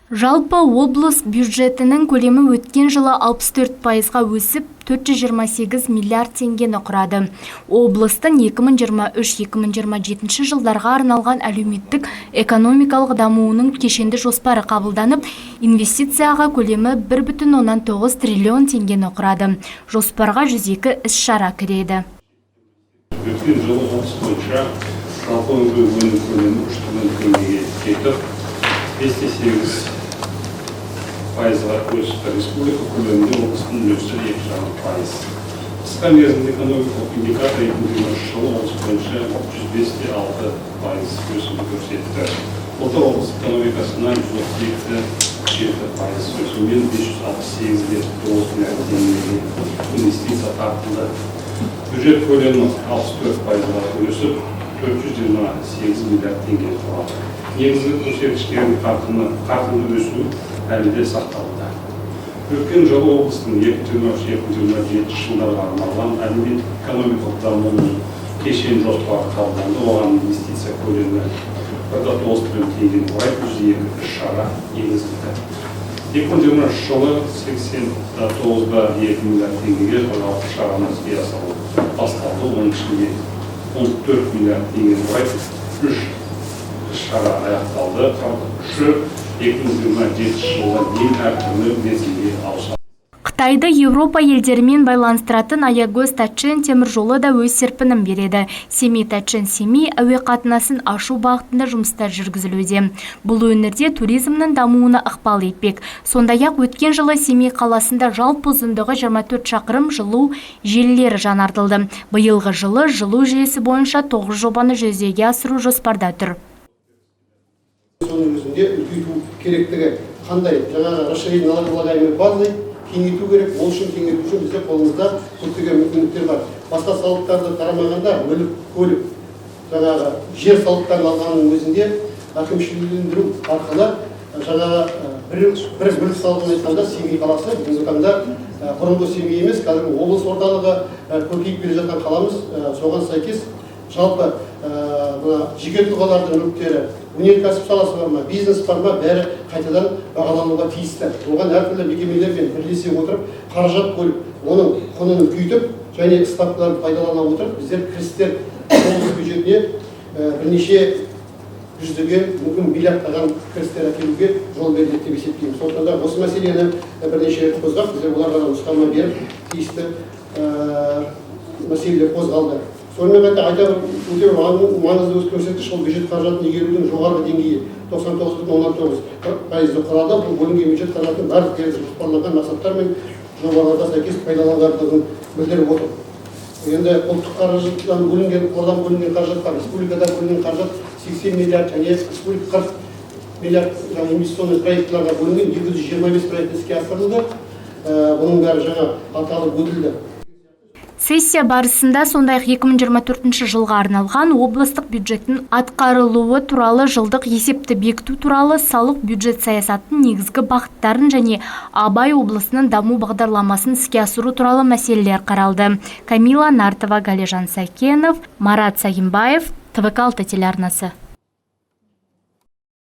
Жалпы, облыс бюджетінің көлемі өткен жылы 64%-ға өсіп, 428 миллиард теңгені құрады. Облыстың 2023-2027 жылдарға арналған әлеуметтік экономикалық дамуының кешенді жоспары қабылданып, инвестицияға көлемі 1,9 триллион теңгені құрады. Жоспарға 102 іс-шара кіреді. Өткен жылы облыс бойынша жалпы өңдеу өнім көлемі 3 триллион теңгеге жетіп, 5,8%-ға өсті. Республика көлемінде облыстың үлесі 2,5%. Қысқа мерзімді экономикалық индикатор 2023 жылы облыс бойынша 105,6% өсімді көрсетті. Былтыр облыс экономикасына 132,7% өсіммен 568,9 миллиард теңгеге инвестиция тартылды. Бюджет көлемі 64%-ға өсіп, 428 миллиард теңге құрады. Негізгі көрсеткіштердің қарқынды өсуі әлі де сақталуда. Өткен жылы облыстың 2023-2027 жылдарға арналған әлеуметтік экономикалық дамуының кешенді жоспары қабылданды. Оған инвестиция көлемі 1,9 триллион теңгені құрайды, 102 іс-шара енгізілді. 2023 жылы 89,2 миллиард теңгеге 46 шараны іске асыру басталды. Оның ішінде 14 миллиард теңгені құрайды үш іс-шара аяқталды, 43-і 2027 жылға дейін әртүрлі мерзімге ауысады. Қытайды Еуропа елдерімен байланыстыратын Аягөз Тачен темір жолы да өз серпінін береді. Семей Тачен Семей әуе қатынасын ашу бағытында жұмыстар жүргізілуде. Бұл өңірде туризмнің дамуына ықпал етпек. Сондай-ақ өткен жылы Семей қаласында жалпы ұзындығы 24 шақырым жылу желілері жаңартылды. Биылғы жылы жылу жүйесі бойынша 9 жобаны жүзеге асыру жоспарда тұр. Соның өзінде үлкейту керектігі қандай, жаңағы расширение налогооблагаемой базы, кеңейту керек. Ол үшін, кеңейту үшін бізде қолымызда көптеген мүмкіндіктер бар. Басқа салықтарды қарамағанда, мүлік, көлік, жаңағы жер салықтарын алғанның өзінде әкімшілендіру арқылы жаңағы бір мүлік салығын айтқанда, Семей қаласы бүгінгі таңда бұрынғы Семей емес, қазіргі облыс орталығы, көркейіп келе жатқан қаламыз. Соған сәйкес жалпы мына жеке тұлғалардың мүліктері, өнеркәсіп саласы бар ма, бизнес бар ма, бәрі қайтадан бағалануға тиісті. Оған әртүрлі мекемелермен бірлесе отырып, қаражат бөліп, оның құнын үлкейтіп және ставкаларды пайдалана отырып, біздер кірістер облыс бюджетіне бірнеше жүздеген, мүмкін миллиардтаған кірістер әкелуге жол беріледі деп есептеймін. Сондықтан да осы мәселені бірнеше рет қозғап, біздер оларға да нұсқама беріп, тиісті мәселелер қозғалды. Сонымен қатар айта өте маңызды көрсеткіш, ол бюджет қаражатын игерудің жоғарғы деңгейі, 99,9%-ды құрады. Бұл бөлінген бюджет қаражатының барлық дерлік жоспарланған мақсаттар мен жобаларға сәйкес пайдаланылғандығын білдіріп отыр. Енді ұлттық қаражаттан бөлінген, қордан бөлінген қаражатқа республикадан бөлінген қаражат 80 миллиард және республика 40 миллиард жаңа инвестиционный проектілерге бөлінген 225 проект іске асырылды. Бұның бәрі жаңа аталып өтілді. Сессия барысында сондай-ақ 2024 жылға арналған облыстық бюджеттің атқарылуы туралы жылдық есепті бекіту туралы, салық бюджет саясатының негізгі бағыттарын және Абай облысының даму бағдарламасын іске асыру туралы мәселелер қаралды. Камила Нартова, Галижан Сәкенов, Марат Сагимбаев, ТВК 6 телеарнасы.